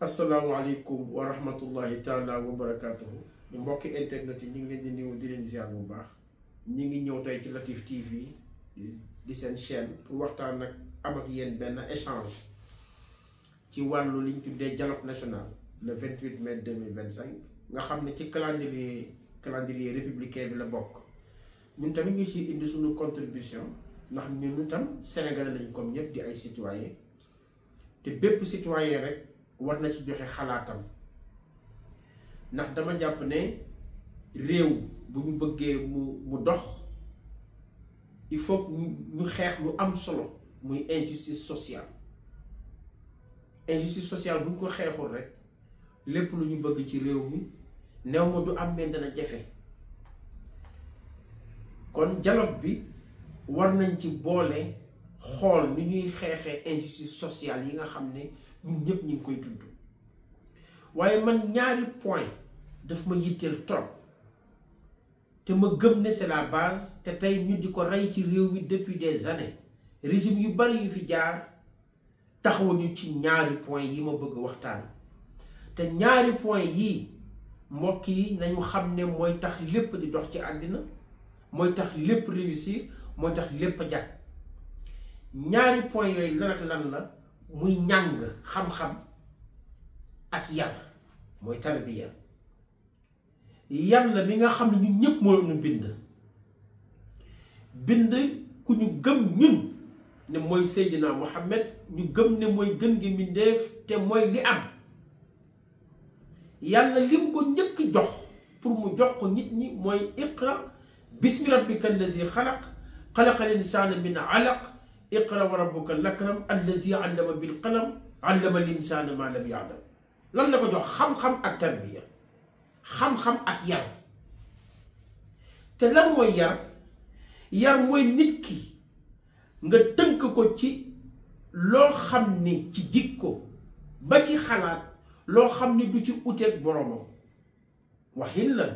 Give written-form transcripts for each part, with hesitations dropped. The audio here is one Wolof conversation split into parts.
asalaamaaleykum wa rahmatullahi taala wa barakaatuhu ñu mbokki internet yi ñu ngi leen di nuyu di leen ziar bu baax. ñu ngi ñëw tey ci Latif TV di seen chaîne pour waxtaan ak am ak yéen benn échange ci wàllu li ñu tuddee dialogue national le 28 mai 2025 nga xam ne ci calendrier républicain bi la bokk. ñun tamit ñu ci indi suñu contribution ndax ñun tam sénégalais lañ comme ñëpp di ay citoyen te bépp citoyen rek war na ci joxe xalaatam ndax dama jàpp ne réew bu ñu bëggee mu dox il faut ñu xeex lu am solo muy injustice sociale bu ñu ko xeexul rek lépp lu ñu bëgg ci réew mi néew ma du am mais dana jafe. kon dialogue bi war nañ ci boole xool ni ñuy xeexee injustice sociale yi nga xam ne ñun ñëpp ñu ngi koy tudd waaye man ñaari point daf ma yitteel trop te ma gëm ne c'est la base te tey ñu di ko rey ci réew mi depuis des années régime yu bari yu fi jaar taxawuñu ci ñaari point yi ma bëgg waxtaan te ñaari point yii mbokk yi nañu xam ne mooy tax lépp di dox ci àddina mooy tax lépp réussir mooy tax lépp a jag ñaari point yooyu lan ak lan la muy njàng xam-xam ak yar mooy tarbiya yàlla mi nga xam ne ñun ñëpp moo ñu bind ku ñu gëm ñun ne mooy Seydina Muhammad ñu gëm ne mooy gën gi mbindeef te mooy li am yàlla lim ko njëkk jox pour mu jox ko nit ñi mooy iqra bismi rabbika allazi xalaqal insaana min alaq iqra wa rabbuka lakram allazi allama bil qalam allama al insaana ma lam ya'lam lan la ko jox xam-xam ak tarbiya xam-xam ak yar te lan mooy yar mooy nit ki nga tënk ko ci loo xam ni ci jikko ba ci xalaat loo xam ni du ci uteeg boromam waxin la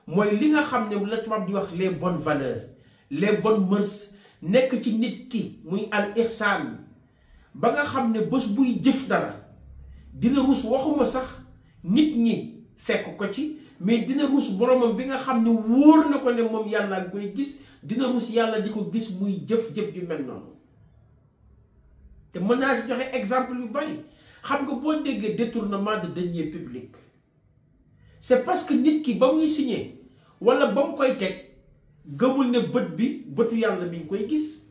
mooy li nga xam ne la tubaab di wax les bonnes valeurs les bonnes mœurs nekk ci nit ki muy al ihsaan ba nga xam ne bés buy jëf dara dina rus waxuma sax nit ñi fekk ko ci mais dina rus boromam bi nga xam ne wóor na ko ne moom yàlla nga koy gis dina rus yàlla di ko gis muy jëf-jëf ju mel noonu te mën naa ci joxe exemple yu bari xam nga boo déggee détournement de deniers publics c'est parce que nit ki ba muy signé wala ba mu koy teg gëmul ne bëtu yàlla bi ñu koy gis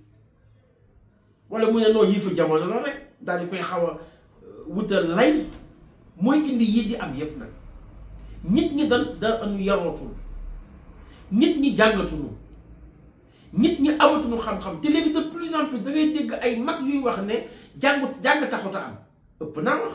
wala mu ne noo yii fu jamono la rek daal di koy xaw a wutal lay mooy indi yii di am yépp nag nit ñi da anu yarootul nit ñi jàngatuñu nit ñi amatuñu xam-xam te léegi de plus en plus da ngay dégg ay mag yuy wax ne jàng taxut a am ëpp naa wax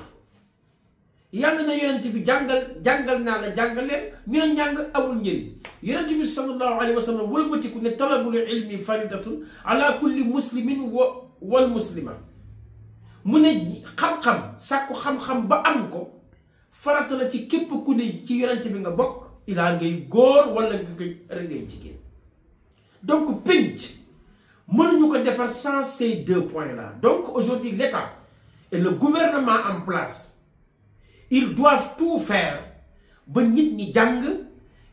yàlla na yonent bi jàngal naa la jàngal leen ñu ne njàng amul njëriñ yonent bi sallallahu alayhi wa sallam wëlbatiku ne talabul ilmi faridatun ala kulli muslimin wal muslima mu ne xam-xam sàkku xam-xam ba am ko farata la ci képp ku ne ci yonent bi nga bokk ilaa ngay góor wala ngay jigéen donc pénc mënuñu ko defar sans ces deux points là donc aujourd'hui l'État et le gouvernement en place ils doivent tout faire ba nit ñi jàng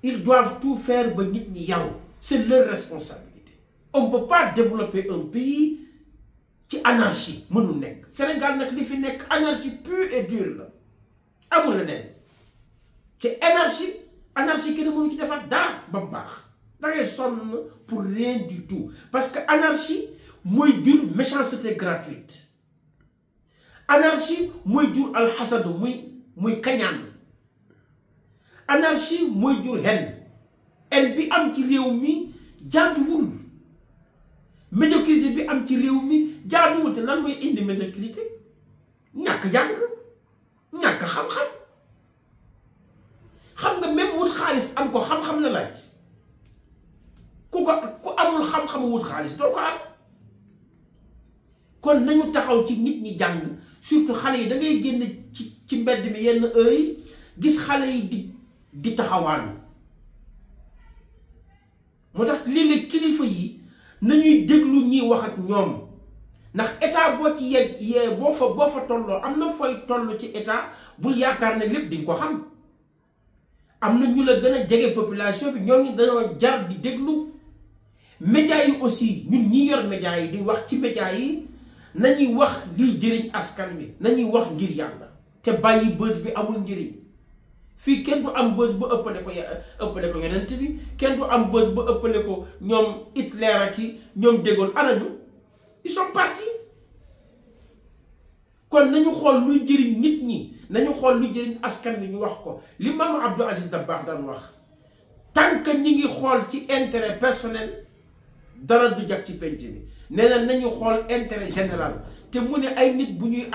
ils doivent tout faire ba nit ñi yaru c'est leur responsabilité on ne peut pas développer un pays ci anarchie mënul nekk Sénégal nag li fi nekk anarchie pure et dure la amul la neen ci anarchie kenn mënu ci defar dara ba mu baax da ngay sonn pour rien du tout parce que anarchie mooy jur méchanceté gratuite anarchie mooy jur alxasadu muy kañaan anarchie mooy jur hen bi am ci réew mi jaaduwul médiocrité bi am ci réew mi jaaduwul te lan mooy indi médiocrité ñàkk jàng ñàkk xam-xam xam nga même wut xaalis am ko xam-xam la laaj ku amul xam-xam wut xaalis doo ko am kon nañu taxaw ci nit ñi jàng surtout xale yi da ngay génn ci mbedd mi yenn heure yi gis xale yi di taxawaan moo tax léeg-léeg kilifa yi nañuy déglu ñiy wax ak ñoom ndax état boo ci yee boo fa tolloo am na fooy toll ci état bul yaakaar ne lépp diñ ko xam. am na ñu la gën a jege population bi ñoo ngi dañoo jar di déglu. médias yi aussi ñun ñi yor médias yi di wax ci médias yi nañuy wax liy jëriñ askan bi nañuy wax ngir yàlla te bàyyi bës bi amul njëriñ. fii kenn du am bës ba ëppale ko yonent bi kenn du am bës ba ëppale ko ñoom Hitler ak ñoom De Gaulle anañu ils sont partis. kon nañu xool luy jëriñ nit ñi nañu xool luy jëriñ askan bi ñu wax ko li Maam Abdou Aziz Dabakh daan wax tant que ñi ngi xool ci intérêt personnel dara du jag ci penc bi nee na nañu xool intérêt général te mu ne ay nit bu ñuy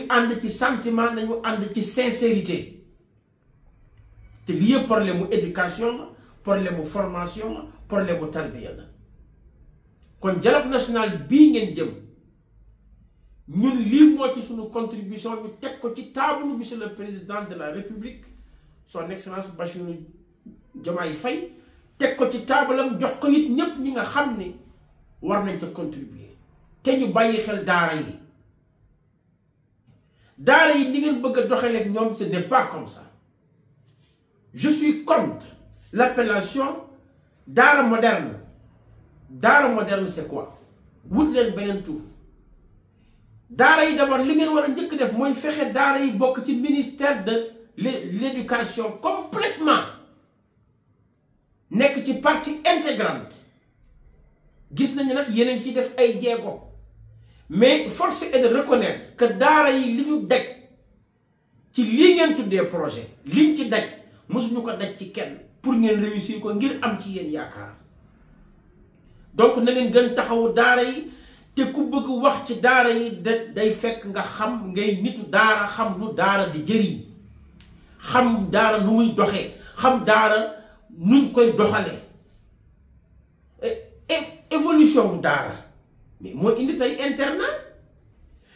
ànd ci sentiment nañu ànd ci sincérité. te lii yëpp problème mu éducation la problème mu formation la problème mu tarbiya la kon dialogue national bii ngeen jëm ñun lii moo ci suñu contribution ñu teg ko ci table monsieur le président de la république son excellence Bassirou Diomaye Faye teg ko ci taabalam jox ko it ñépp ñi nga xam ne war nañ ca contribuer te ñu bàyyi xel daara yi ni ngeen bëgg a doxaleeg ñoom ce n'est pas comme ça. Je suis contre l'appellation daara moderne. Daara moderne c'est quoi? wut leen beneen tur. daara yi d'abord li ngeen war a njëkk def mooy fexe daara yi bokk ci ministère de l'éducation complètement nekk ci partie intégrante. gis nañu nag yeneen ci def ay jéego mais force est de reconnaître que daara yi li ñu daj ci lii ngeen tuddee projet liñ ci daj mosuñu ko daj ci kenn pour ngeen réussir ko ngir am ci yéen yaakaar. donc na ngeen gën taxawu daara yi te ku bëgg wax ci daara yi day fekk nga xam ngay nitu daara xam lu daara di jëriñ xam daara nu muy doxee xam daara nuñ koy doxalee évolution bu daara mais moo indi tey internat.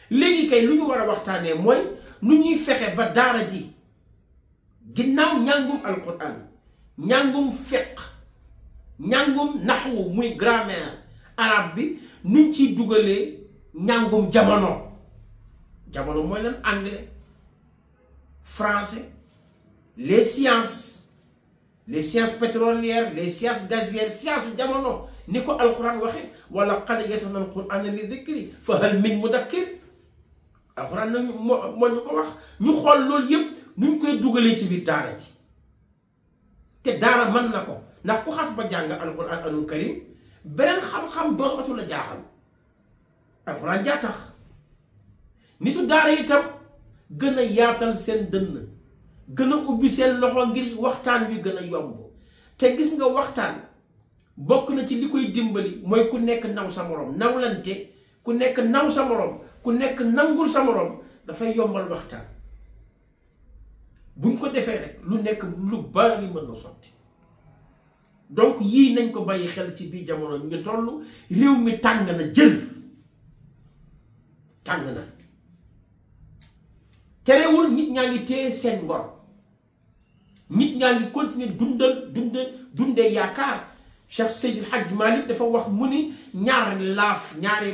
léegi kay lu ñu war a waxtaanee mooy nu ñuy fexe ba daara ji ginnaaw njàngum alquran njàngum fiqh njàngum naxwu muy grammaire arabe bi nuñ ciy dugalee njàngum jamono mooy lan anglais français les sciences pétrolières les sciences gazières science jamono ni ko alquran waxe wala qad yassarna alqur'ana li dhikri fa hal min mudakkir. alquran nag moo ñu ko wax ñu xool loolu yëpp nuñ koy dugalee ci biir daara ji te daara mën na ko ndax ku xas ba jàng alquran anul karim beneen xam-xam doomatu la jaaxal alquran jaa tax nitu daara itam gën a yaatal seen dënn gën a ubbi seen loxo ngir waxtaan wi gën a yomb te gis nga waxtaan bokk na ci li koy dimbali mooy ku nekk naw sa morom nawlante ku nekk naw sa morom ku nekk nangul sa morom dafay yombal waxtaan buñ ko defee rek lu nekk lu bari mën na sotti. donc yii nañ ko bàyyi xel ci biir jamono ñu toll réew mi tàng na jël tàng na terewul nit ñaa ngi téye seen ngor nit ñaa ngi continuer dundee yaakaar. Cheikh Seydil Hadj Malick dafa wax mu ni ñaari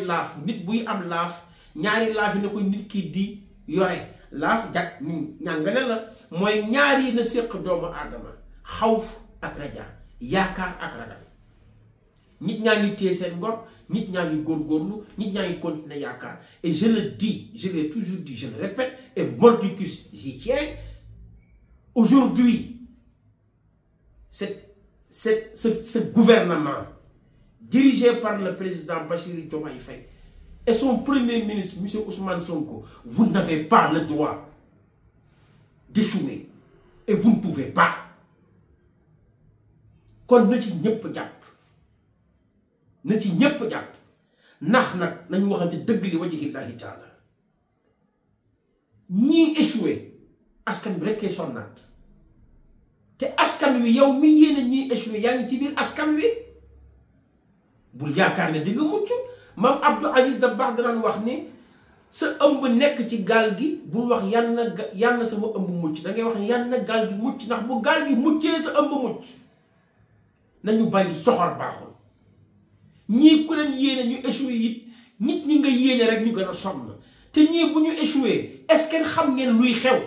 laaf nit buy am laaf ñaari laaf yi na ko nit ki di yore laaf jag ñàngale la mooy ñaari na séq doomu aadama xawf ak raja yaakaar ak ragal nit ñaa ngi téye seen ngor nit ñaa ngi góorgóorlu nit ñaa ngi continuer yaakaar et je le dis je l'ai toujours dit je le répète et mordicus j'y tiens aujourd'hui ce gouvernement dirigé par le président Bassirou Diomaye Faye et son premier ministre M. Ousmane Sonko, vous n'avez pas le droit d'échouer et vous ne pouvez pas. kon na ci ñëpp jàpp ndax nag nañu waxante dëgg li wajhillahi taala ñii échoué askan bi rekkee sonnaat te askan wi yow mi yéene ñiy échoué yaa ngi ci biir askan wi bul yaakaar ne di nga mucc. Maam Abdou Aziz Dabakh daan wax ni sa ëmb nekk ci gaal gi bul wax yan na sama ëmb mucc da ngay wax yan na gaal gi mucc ndax bu gaal gi muccee sa ëmb mucc. nañu bàyyi soxor baaxul ñii ku leen yéene ñu échoué it nit ñi nga yéene rek ñu gën a sonn te ñii bu ñu échoué est-ce que xam ngeen luy xew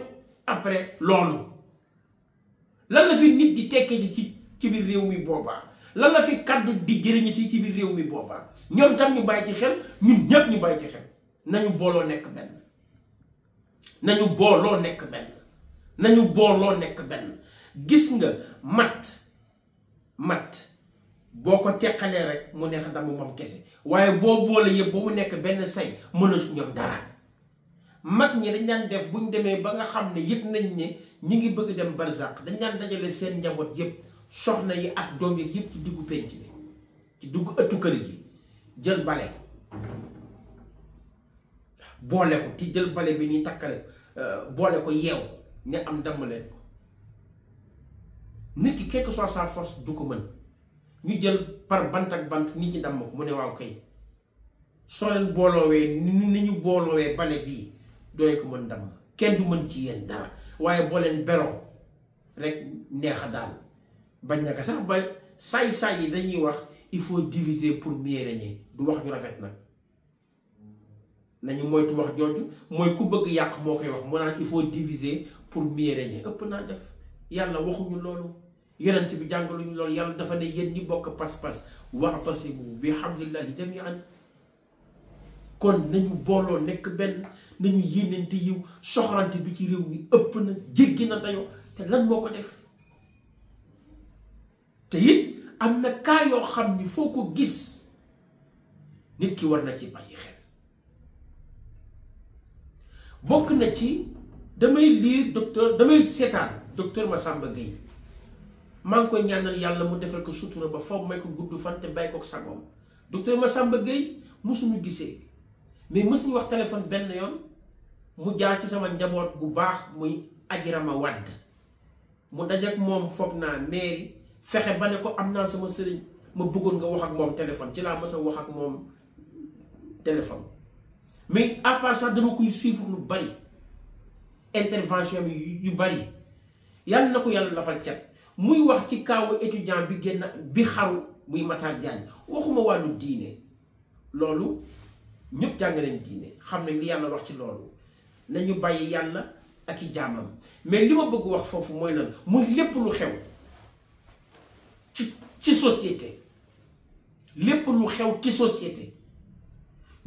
après loolu lan la fi nit di tekkee di ci biir réew mi boobaa lan la fi kaddu di jëriñu ci biir réew mi boobaa ñoom tam ñu bàyyi ci xel ñun ñëpp ñu bàyyi ci xel nañu booloo nekk benn nañu booloo nekk benn nañu booloo nekk benn gis nga mat boo ko teqalee rek mu neex damm moom kese waaye boo boole yëpp ba mu nekk benn say mën a ñoom dara mag ñi dañ daan def bu ñu demee ba nga xam ne yëg nañ ne ñi ngi bëgg dem barzaq dañ daan dajale seen njaboot yëpp soxna yi ak doom yi yëpp ci diggu penc bi ci dugg ëttu kër gi jël bale boole ko ki jël bale bi ñuy takkale boole ko yeew ne am damm leen ko nit ki quelle que soit sa force du ko mën ñu jël par bant ak bant nit ñi damm ko mu ne waaw kay soo leen booloowee ni ñu booloowee bale bii dooy ko mën damm kenn du mën ci yéen dara waaye boo leen beroo rek neex a daal bañ naka sax ba saay-saay yi dañuy wax il faut diviser pour mieux régner du wax ñu rafet nag nañu moytu wax jooju mooy ku bëgg yàq moo koy wax mu naan il faut diviser pour mieux régner ëpp naa def yàlla waxuñu loolu yonent bi jàngaluñu loolu yàlla dafa ne yéen ñi bokk pas-pas wa'tasimu bi hablillahi jami'an kon nañu booloo nekk benn nañu yéenante yiw soxorante bi ci réew mi ëpp na jéggi na dayoo te lan moo ko def te it am na kaa yoo xam ni foo ko gis nit ki war na ci bàyyi xel bokk na ci damay lire damay seetaan docteur Massamba Gueye maa ngi koy ñaanal yàlla mu defal ko sutura ba faw may ko gudd fan te bàyyi ko sagoom docteur Massamba Gueye musuñu gisee mais mës ñu wax téléphone benn yoon mu jaar ci sama njaboot gu baax muy Ajirama Wadd mu dajak moom foog naa mairie fexe ba ne ko am naa sama sëriñ ma bëggoon nga wax ak moom téléphone ci laa mës a wax ak moom téléphone mais à part ça dama koy suivre lu bari intervention yu bari yàlla na ko yàlla lafal cat muy wax ci kaawu étudiant bi génn bi xaru muy Matar Diagne waxuma wàllu diine loolu ñëpp jàng nañ diine xam nañ li yàlla wax ci loolu nañu bàyyi yàlla ak i jaamam mais li ma bëgg wax foofu mooy lan mooy lépp lu xew ci société lépp lu xew ci société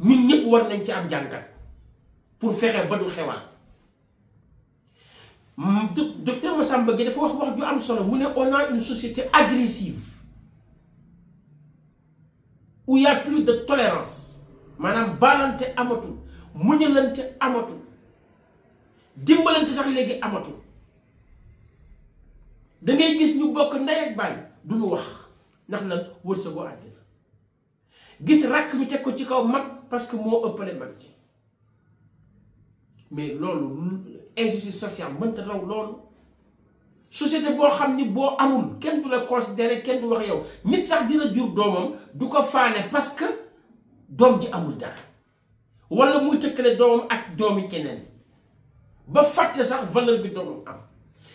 ñun ñëpp war nañ ci am jàngat pour fexe ba du xewaat docteur Massamba Gueye dafa wax ju am solo mu ne on a une société agressive où il y a plus de tolérance maanaam baalante amatul muñalante amatul dimbalante sax léegi amatul da ngay gis ñu bokk ndey ak baay du ñu wax ndax lan wërsëgu àddina gis rakk ñu teg ko ci kaw mag parce que moo ëppale mag ci mais loolu injustice sociale mënta raw loolu société boo xam ni boo amul kenn du la considéré kenn du wax yow nit sax dina jur doomam du ko faale parce que doom ji amul dara wala muy tëkkale doomam ak doomi keneen ba fàtte sax valeur bi doomam am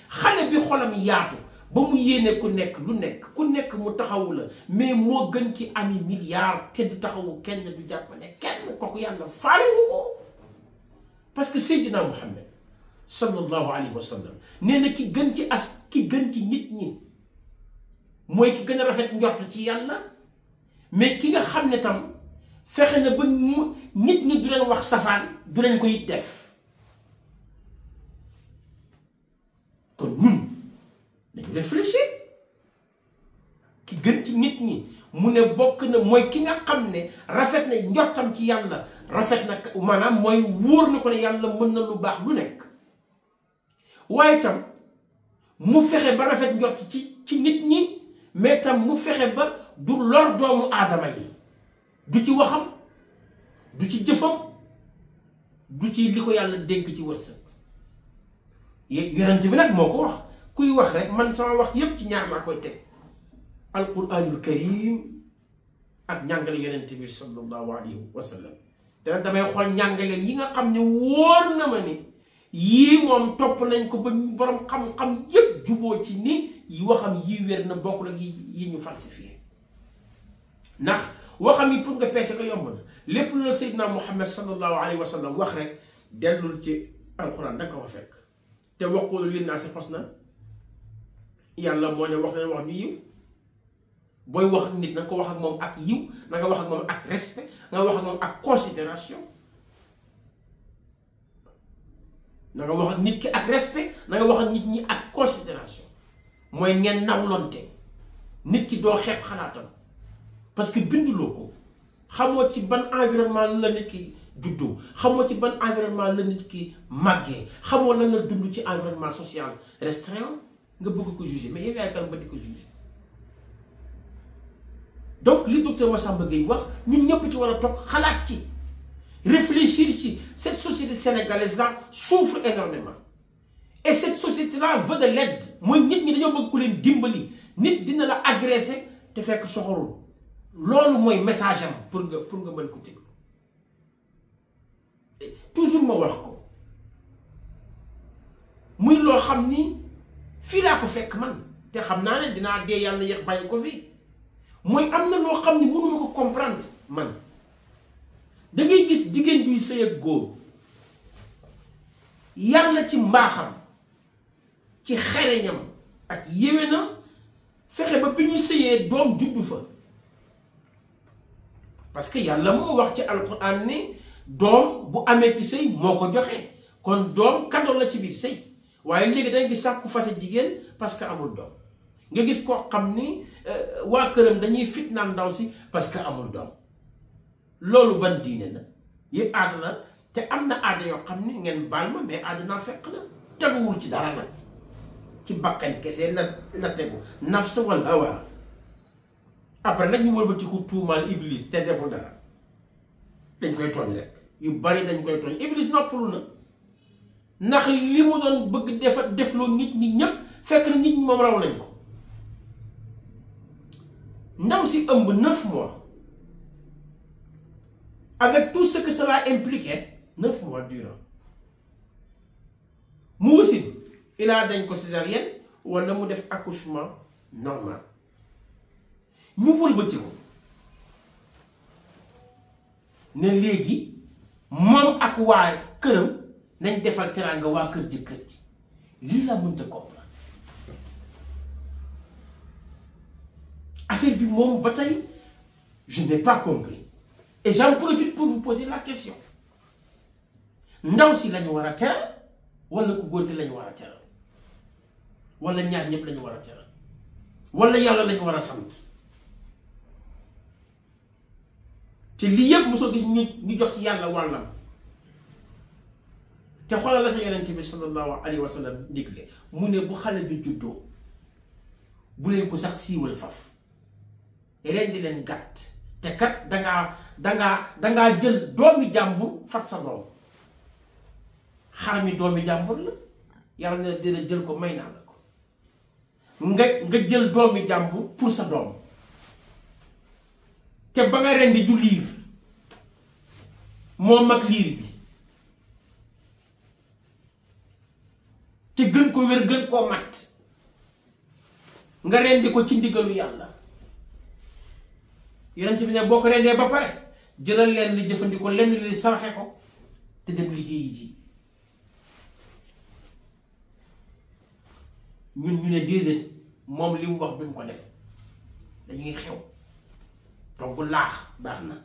xale bi xolam yaatu ba mu yéene ku nekk lu nekk ku nekk mu taxawu la mais moo gën ci ami milliard te du taxawu kenn du jàppale kenn kooku yàlla faale wu ko parce que Seydina Muhammad sallallahu alayhi wa sallam nee na ki gën ci nit ñi mooy ki gën a rafet njort ci yàlla mais ki nga xam ne tam fexe na ba nit ñi du leen wax safaan du leen ko it def kon ñun nañu réfléchir ki gën ci nit ñi mu ne bokk na mooy ki nga xam ne rafet na njortam ci yàlla rafet na maanaam mooy wóor na ko ne yàlla mën na lu baax lu nekk waaye tam mu fexe ba rafet njort ci nit ñi mais tam mu fexe ba du lor doomu aadama yi du ci waxam du ci jëfam du ci li ko yàlla dénk ci wërsëg yonent bi nag moo ko wax kuy wax rek man sama wax yépp ci ñaar laa koy teg alquranul karim ak njàngale yonent bi sallallahu alayhi wa sallam te nag damay xool njàngale yi nga xam ne wóor na ma ni yii moom topp nañ ko ba borom xam-xam yépp juboo ci ni yi waxam yii wér na bokk la yi ñu falsifié ndax waxam yi pour nga peese ko yomb na lépp lu la Seydina Muhammad sallallahu alayhi wa sallam wax rek dellul ci alquran da nga ko fa fekk te waqulu linnaasi husnan yàlla moo ne wax leen wax ju yiw booy wax ak nit na nga ko wax ak moom ak yiw na nga wax ak moom ak respect nga wax ak moom ak considération na nga wax ak nit ki ak respect na nga wax ak nit ñi ak considération mooy ngeen nawlonte nit ki doo xeeb xalaatam parce que binduloo ko xamoo ci ban environnement la nit ki juddoo xamoo ci ban environnement la nit ki màggee xamoo lan la dund ci environnement social restreint nga bëgg ko juger mais yow yaay kan ba di ko juger donc li docteur Massamba Gueye wax ñun ñëpp ci war a toog xalaat ci réfléchir ci cette société sénégalaise là souffre énormément et cette société là veut de l'aide mooy nit ñi dañoo bëgg ku leen dimbali nit dina la agressé te fekk soxorul loolu mooy message am pour nga mën ko déglu toujours ma wax ko muy loo xam ni fii laa ko fekk man te xam naa ne dinaa dee yàlla yéex bàyyi ko fii mooy am na loo xam ni mënuma ko comprendre man da ngay gis jigéen juy sëy ak góor yàlla ci mbaaxam ci xereñam ak yéwénam fexe ba bi ñu sëyee doom juddu fa parce que yàlla moo wax ci alquran ni doom bu amee ci sëy moo ko joxe kon doom cadeau la ci biir sëy waaye léegi danga gis sax ku fase jigéen parce que amul doom nga gis koo xam ni waa këram dañuy fitnaan ndaw si parce que amul doom loolu ban diine la yëpp aada la te am na aada yoo xam ni ngeen baal ma mais aada naa fekk na teguwul ci dara nag ci bakkan kese la tegu nafs wal hawa après nag ñu wëlbati ko tuumaal iblis te deful dara dañ koy tooñ rek yu bari dañ koy tooñ iblis noppalu na ndax li mu doon bëgg defloo nit ñi ñëpp fekk na nit ñi moom raw nañ ko ndaw si ëmb 9 mois avec tout ce que cela impliquait 9 mois durant mu wasin ilaa dañ ko césarienne wala mu def accouchement normal ñu wëlbati ko ne léegi moom ak waa këram nañ defal teraanga waa kër jëkkër ji lii laa mënta comprendre affaire bi moom ba tey je n'ai pas compris et j'en profite pour vous poser la question ndaw si lañu war a teral wala ku góor gi lañu war a teral wala ñaar ñëpp lañu war a teral wala yàlla lañu war a sant te lii yëpp mosoo gis ñu jox ci yàlla wàllam te xoolal la sa yonent bi sallallahu alayhi wa sallam ndigle mu ne bu xale bi juddoo bu leen ko sax siiwal faf rendi leen gàtt te kat dangaa jël doomi jàmbur fat sa doom xar mi doomi jàmbur la yàlla ne dina jël ko may naa la ko nga jël doomi jàmbur pour sa doom te ba nga rendi du liir moo mag liir bi te gën ko wér gën koo mat nga rendi ko ci ndigalu yàlla yonent bi ne boo ko rendee ba pare jëlal leen li jëfandikoo lenn li saraxe ko te dem liggéeyi ji ñun ñu ne déedéet moom li mu wax duñ ko def dañuy xew togg laax baax na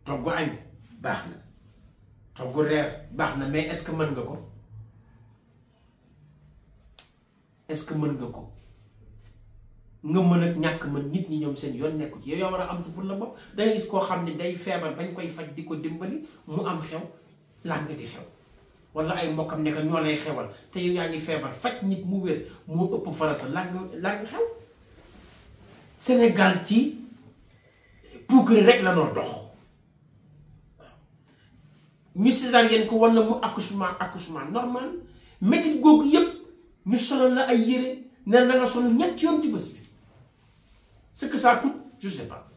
togg añ baax na togg reer baax na mais est-ce que mën nga ko est-ce que mën nga ko nga mën ak ñàkk mën nit ñi ñoom seen yoon nekku ci yow yaa war a am sa pour la bopp dangay gis koo xam ne day feebar bañ koy faj di ko dimbali mu am xew laa nga di xew wala ay mbokkam nekk ñoo lay xewal te yow yaa ngi feebar faj nit mu wér moo ëpp farata laa nga xew Sénégal ci puukare rek la noo dox ñu césarienne ko wala mu accouchement normal métit googu yëpp ñu solal la ay yére ne la nga sol ñetti yoon ci bés bi ce que ça coûte je sais pas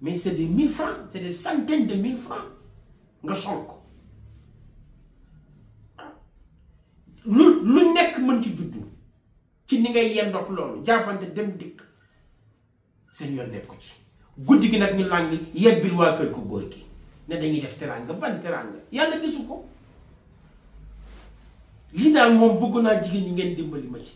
mais c'est des 1000 francs c'est des centaines de 1000 francs nga sol ko lu nekk mën ci juddu ci ni ngay yendook loolu jàppante dem dikk seen yoon nekk ko ci guddi gi nag ñu làng yebbil waa kër ko góor gi ne dañuy def teraanga ban teraanga yàlla gisu ko. lii daal moom bëgg naa jigéen ñi ngeen dimbali ma ci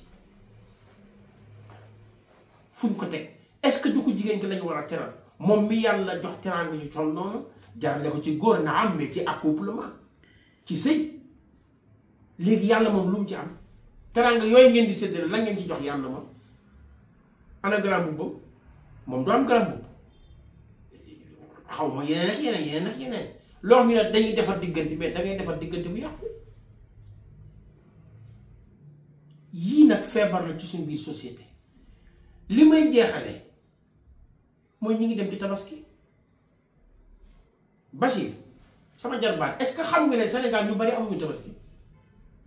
fuñ ko teg. est-ce que du ko jigéen gi lañu war a teral moom mi yàlla jox teraanga ñu toll noonu jarale ko ci góor na am mais ci accouplement ci sëy léegi yàlla moom lu mu ci am teraanga yooyu ngeen di séddale la ngeen ci jox yàlla moom ana grand boobu moom du am grand boobu xaw ma yeneen ak yeneen loo xam ne dañuy defar diggante mais da ngay defar diggante bu yàqu. yii nag feebar la ci suñ biir société li may jeexale mooy ñi ngi dem ci tabaski. Bachir sama jarbaat est-ce que xam nga ne Sénégal ñu bari amuñu tabaski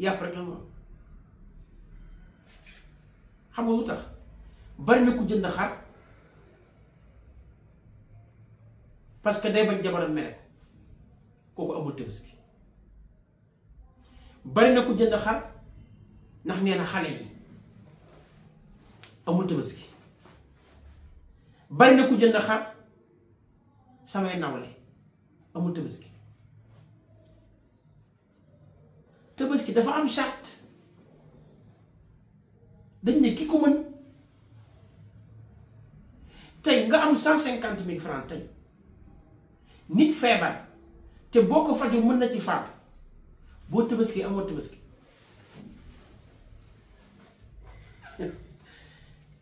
yàpp rek la moom. xam nga lu tax bari na ku jënd xar parce que day bañ jabaram mere ko kooku amul tabaski. bari na ku jënd xar ndax nee na xale yi amul tabaski. bari na ku jënd xar samay nawle amul tabaski. tabaski dafa am charte dañ ne ki ko mën tey nga am 150 000 francs tey nit feebar te boo ko fajul mën na ci faatu boo tabaski amoo tabaski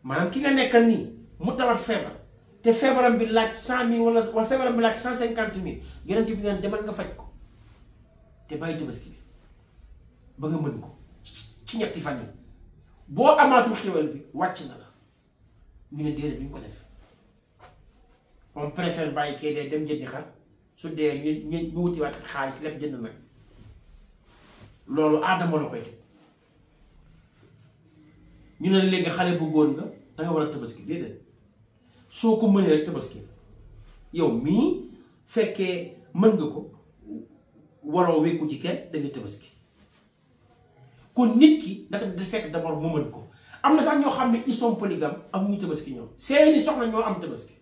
maanaam ki nga nekkal nii mu tawat feebar te feebaram bi laaj 100 000 wala feebaram bi laaj 150 000 yonent bi naan demal nga faj ko te bàyyi tabaski bi ba nga mën ko ci ñetti fan yi boo amaatul xéwal bi wàcc na la ñu ne déedéet bi ñu ko def on préfère bàyyi kee dee dem jëndi xar su dee ñu wutiwaat xaalis lépp jënd nag loolu aadama la koy teg ñu ne léegi xale bu góor nga danga war a tabaski déedéet soo ko mënee rek tabaski yow mii fekkee mën nga ko waroo wékku ci kenn da nga tabaski kon nit ki naka da fekk d'abord mu mën ko. am na sax ñoo xam ne ils sont polygames amuñu tabaski ñoom seeni soxna ñoo am tabaski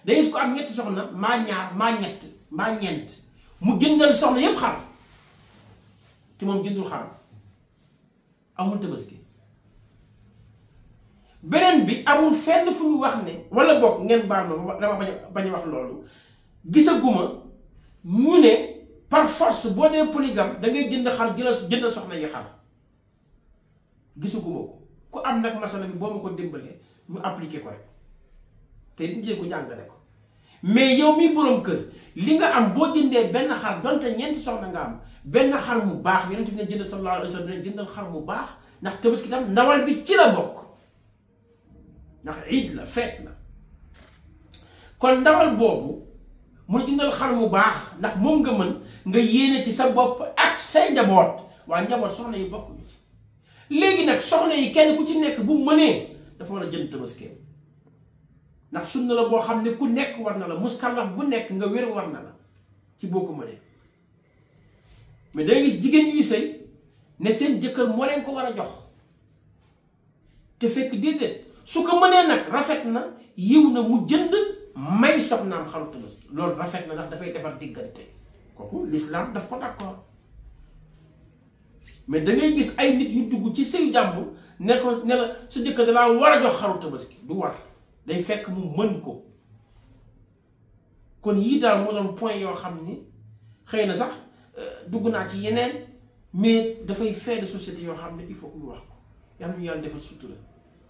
da gis ko am ñetti soxna maa ñaar maa ñett maa ñeent mu jëndal soxna yépp xar te moom jëndul xaram amul tabaski. beneen bi amul fenn fu ñu wax ne wala bokk ngeen baal ma dama bañ a wax loolu gisaguma ñu ne par force boo dee polygame da ngay jënd xar jëndal soxna yi xar gisaguma ko ku am nag masala bi boo ma ko dimbalee ñu appliqué ko rek te it ñu jël ko jàngale ko mais yow mi boroom kër li nga am boo jëndee benn xar donte ñeenti soxna nga am benn xar mu baax yonent bi ne jënd sallallahu alayhi wa sallam ne jëndal xar mu baax ndax tabaski tam ndawal bi ci la bokk ndax iid la feet la kon ndawal boobu mu jëndal xar mu baax ndax moom nga mën nga yéene ci sa bopp ak say njaboot waaye njaboot soxna yi bokk ñu ci léegi nag soxna yi kenn ku ci nekk bu mënee dafa war a jënd tabaski ndax sunna la boo xam ne ku nekk war na la muskallaf bu nekk nga wér war na la ci boo ko mënee mais dangay gis jigéen ñuy sëy ne seen jëkkër moo leen ko war a jox te fekk déedéet su ko mënee nag rafet na yiw na mu jënd may soxnaam xaru tabaski loolu rafet na ndax dafay defar diggante kooku l'islam daf ko d'accord mais da ngay gis ay nit yu dugg ci sëyu jàmbur ne ko ne la sa jëkkër da laa war a jox xaru tabaski du war day fekk mu mën ko kon yii daal moo doon point yoo xam ni xëy na sax dugg naa ci yeneen mais dafay fait de société yoo xam ne il faut que ñu wax ko yàlla ñu yàlla defal sutura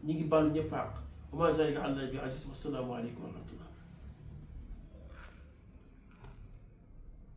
ñi ngi baalu ñëpp àq wa maa zaalika alaa Allaahi bi aziiz wa salaamu aleykum wa rahmatullah